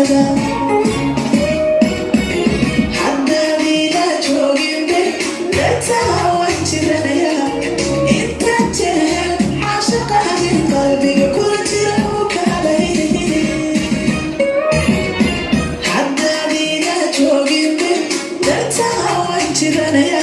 Joogaada haddaad ila jooginbe, dartaa waan jiranaya. Inta jecel caashaqaagin qalbiga kula jira u kaalay. Haddaad ila jooginbe, dartaa waan jiranaya.